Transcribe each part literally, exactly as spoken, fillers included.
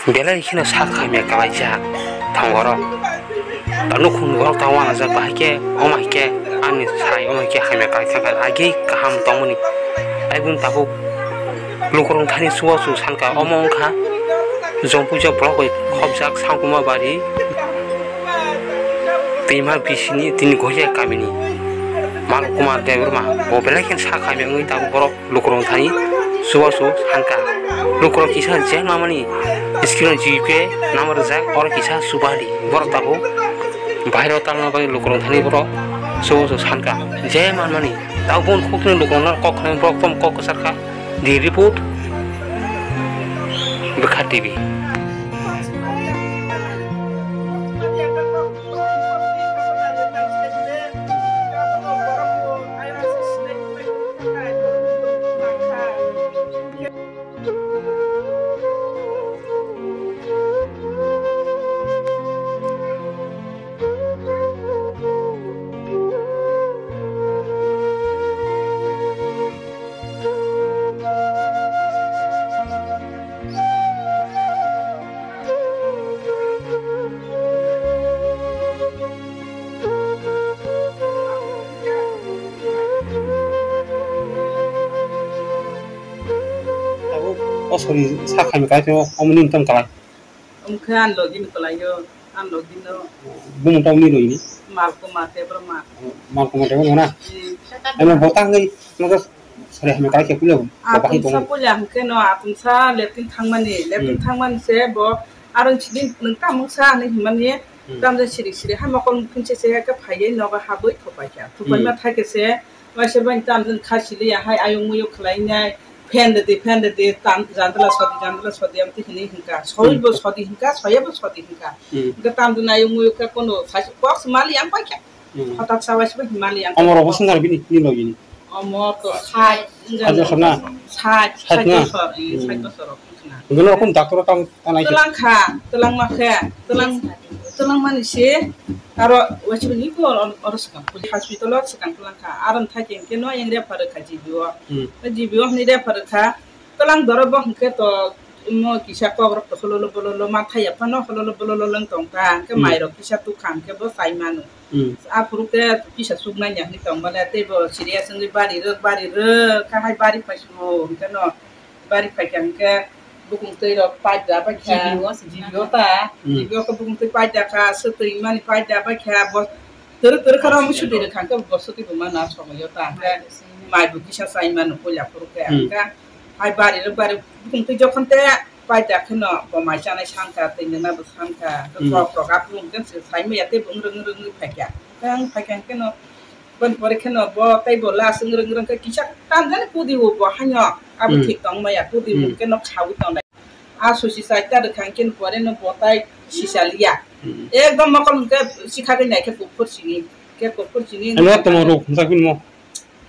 Belai kheno sak hamya kalaijak thangoro. Nukhung borok ta uanajak, bahai khe omo hai khe ani sai omo hai khe hamya kalaijak, agi kaham tongmani. Aibun tabuk lukurok thani chubachu sankha, omo wngkha Jompuija block bai khopjak Sangkuma bari twima bisini tini Gohiya kamini Mal Kumar Debbarma. Bo belai kheno sak hamya wngwi tabuk borok lukurok thani chubachu sankha. Lukurok kisa je mamani screen o G P number rijak, oro kisa chubadi. Borok tabuk bahai rok talna bagwi lukurok thani borok chubachu sankha. Je manmani tabuk boni khukni lukurokno kok khnai borok tom kok kwchar kha. The report, Bwkha T V. Tabuk o sori sak khaimani kaitor omo nini tong kalai. Omo khe ani logi ni kwlaio, ani logi no. Bumung tong ni roi ni? Malkuma Debbarma. Malkuma Debbarma na? Hmm. Ano bota hwnwi nogo sori hamya kalai khe puila bo bahai tongo. Atumsa puila hwnkhe no, atumsa latrine thangmani, latrine thangmani se bo aro sini nwng tamo sa hinwi hwnmani, hmm, tamjani siri siri ha mokol mukhung se se khe phaiwi nogo habwi thupai kha. Thupai ma thai khe se, waisa bai tamjani kha sili ya hai ayung muyung khlainai, fan rwdi, fan rwdi, tam jandala sodi, jandala sodi, amtwi hinwi hwnkha. Soi bo sodi hwnkha, soya bo sodi hwnkha. Hmm. Hwnkhe tamjani ayung muyung khe kono kok se mali yang pai kha. Hmm. Hothat sa waisa bai mali yang. Omo rok bo swngchar bini, bini logi ni. Omo to sait, sait bosor na? Sait, sait na? Sait bosor, eh, hmm, sait bosor rok wngkha na. Hwnkhe norok kunu doctor o tamo tanai khe? Twlang kha, twlang ma khe, twlang, twlang mani se, aro waisa bai ni ko oro, oro swkang, hospital o swkang twlang kha, aro thai khe hwnkhe no yang refer rwkha G B o. Hmm. G B o hwnwi refer rwkha, twlang doro bo hwnkhe to, omo kisa kok rok to hololo bololo ma thai ya phano hololo bololo wng tong kha, hwnkhe, hmm, mai rok kisa tuk kha, hwnkhe bo chai mano. Hmm. Aphuru khe kisa chuknai ya hinwi tongmale, tei bo serious wngwi bari rwk, bari rwk, kha hai bari phai swngo, hwnkhe no bari phai kha hwnkhe bukung twi rok pipe da bai kha. G B o se G B o ta, hmm, G B o khe bukung twi pipe da kha, swtwi mani pipe da bai kha, bo twrwk twrwk kha ro musu twi rwkha hwnkhe bo swtwi bo mano a somoio ta, hwnkhe mai bo kisa chai mano puila phuru khe, hmm, hwnkhe hai bari rwk, bari bukung twi jokhon te Paida kheno bo mai chanai sankha, twi nwngnabo sankha, hmm, kok rok aphuru hwnkhe se saimaya tei bo wng rwng wng rwng phaikha. Hwnkhe ang phaikha hwnkhe no, boni pore kheno bo tei bo last wng rwng wng rwng khe kisa tamjani kudi o bo haino abo, hmm, thik tongmaya, kudi, hmm, hwnkhe no khaui tongnai. A susi chaita rwkha hwnkhe no pore no bo tai sisa liya. Hmm. Ekdom mokol hwnkhe sikhagwi naikhe kuphur simi, khe kuphur simi. Ano tamo rok hwnjak bini mo.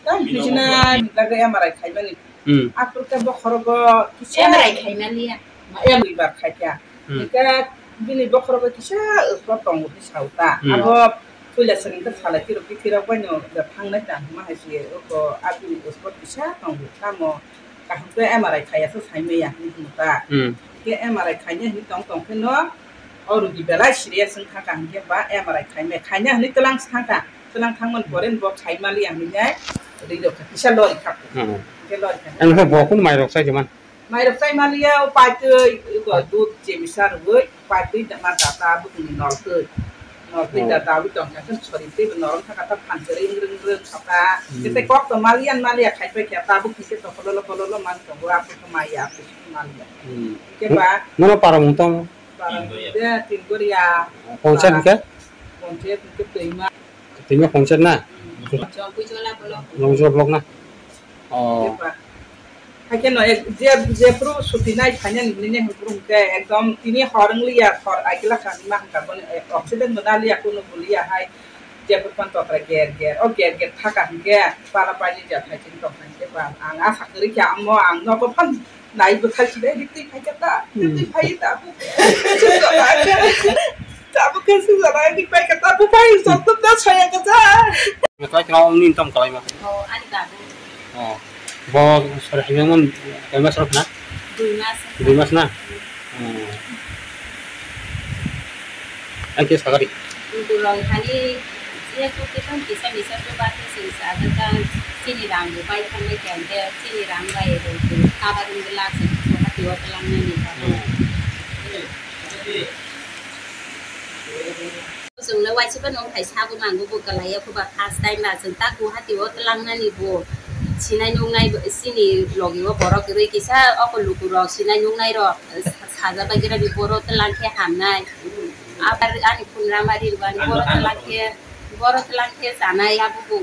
Tang hijina laga M R I khaimani. Hmm. Aphuru khe bokhorogo kisa M R I khaimaliya. M R I bar khaikha. Hmm. Hingkhe bini bokhorogo kisa spot tongo hwnwi sao ta. Hmm. Abo puila swrwngkhe salai tiro, bithirok baino thangnai ta hwnma hai se oko abini spot kisa tongo. Tamo kaham khe M R I khaiya se saimaya hwnwi hwnta. Hmm. Hingkhe M R I khaina hwnwi tong tong kheno o rugi belai serious wngkha, kaham khe ba M R I khaimaya, khaina hwnwi twlang se thangkha. Twlang thangmani pore bo khai maliya hinwi nai ri rok kha, kisa lori kha. Hmm. Hingke lori kha. Ang khe bo kun mai rok chai man. Mai rok chai maliya, o paitwi, o dud jemisa rwgwi, paitwi da ma da ta bukuni nol twi. Nol twi da da wi tong kha, sori twi bo norom thaka ta phan kwrwi wng rwng rwng kha ta. Hmm. Kete kok to maliya maliya khai pai kha ta, bukni se to kololo kololo man tongo, aphuru khe maya, aphuru khe maliya. Hmm. Hingke ba. Nono para mung tong? Para mung de, Tingoria. Ponchayat hingke? Ponchayat hingke Twima. Twima ponchayat na? Longjuwa block na? Oh. Haikhe no ek, je, je phuru suti nai phainani hinwi ne hwnphuru hwnkhe ekdom tini hor wngliya, hor agila kha hwnma hwnkha bono, eh, oxygen bo naliya, kunu bo liya hai. Jebwkhano tokra ger ger, o ger ger thaka hwnkhe pala pailija thai chini tongkha hwnkhe ba ang asa kwrwi khe ang mo ang nogo phan. Nai bwthai sinai ri twi phai kha ta, ri twi phai ta, abo khe sujala khe, abo khe sujala ri phai kha ta, abo phai sotto ta soya kha ta. Meklai kra ong nin tam kalai ma. Oh, ani babu. Oh. Bo sore hayang mon, koi mas rok na? Dui mas. Dui mas na? Hmm. Ang khe sakari. Borok thani je chukti tong kisa misa chuba khe chwng chajak ta chini rang bo bai thangnai khe ang khe chini rang bai rw khe kabar wngwi lak se Guwahati o twlang nani bagwi. Hmm. Chwng le waisa phano hai sago mango bo kwlai ya, phuba first time ba chwng ta Guwahati o twlang nani bo sinai nungnai bo, chini logi o borok kwrwi kisa oko luku rok sinai nungnai rok sa-, sajak bai gira ni boro twlang khe hamnai. Abar ani phunra mari rwani boro twlang khe, boro twlang khe chanai abo bo.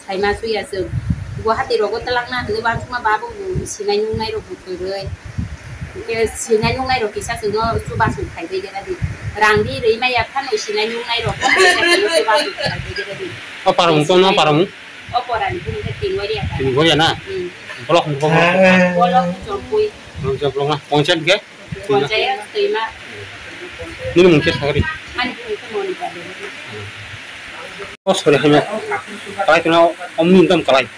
Saima suya chwng. Guwahati rogo twlangna hinwi uansukma babu bo sinai nungnai rok bo kwrwi. Hwnkhe sinai nungnai rok kisa chwngno chubachu phaibai de gadi. Rang di rwi maya phano sinai nungnai rok phano kisa chwngno chubachu phaibai de gadi. O parang to no parang. O porani bini khe Tingwariya ta. Tingwariya na? Hmm. Block ni block. Block ni Chompui. Block na. Panchayat ke? Nini mung khe sakri. Ani mung khe Monika Debbarma. Oh, sorry, hai ma. Kalai tuna omni dam kalai.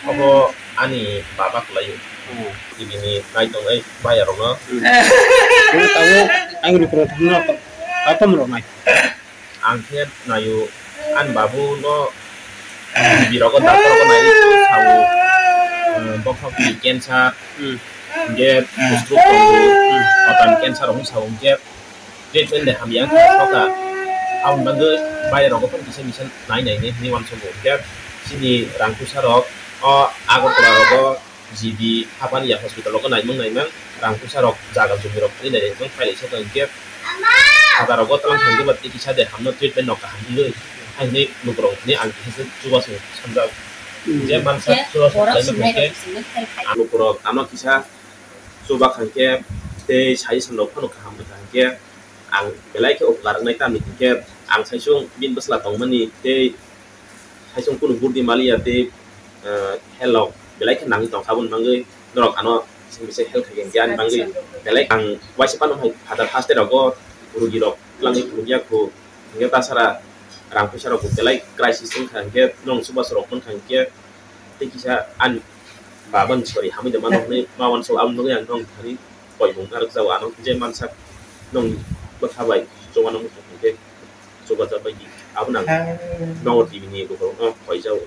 Obo ani baba kalai. Hmm. Ibini nai tong ai baya rok no. Hmm. Ini tahu ang rukro thumna apa merok nai. Ang khe naio, ani babu no, birogo doctor rogo nai sao, eh, bokhok ni cancer, hmm, hingke stroke tongo, hmm, kotan cancer rok sao, hingke treatment de hamya wngkha, soka. Aboni bagwi bai rogo phano kisa misa nai nai hinwi uansukgo, hingke chini rang puisa rok o Agartala rogo, G B Hapani ya hospital o naimung naimang rang puisa rok jaga jumi rok twi nai rok phai lai sa tong khe. Ada rogo tlang thang ba tiki sa de hamno treatment no kaham hingwi. Ang ni lukurok ni ang kisa chuba se samjak. Hmm. Je mansa chuba se borok khlai sinai ma khe rok sinai khai khai. Lukurok ano kisa chuba khang khe tei sai sandok phano kaham khang khe ang belai khe upkar wngnai tamni hingkhe ang saisung bini bwsla tongmani tei Saisung kunu burdi maliya tei, eh, help belai khe nangwi tongkha, aboni bagwi norok ano bising bising help khaikha, hwnkhe ani bagwi belai ang waisa phano hai phatar haste rogo rugi rok twlangwi phunukya khu, hwnkhe tasara rang puisa rok belai crisis wngkha, hwnkhe norok chubachu rok mankha, hwnkhe tei kisa ani baba ni sori hamwi tongmani hwnwi ma uansuk, aboni bagwi ang norok thani koimung narwk jago, ano je mansak nwng bwkha bai chubano muchung hwnkhe. Chubajak bai di. Abo nang. Nogo T V ni bukhuk no koijao.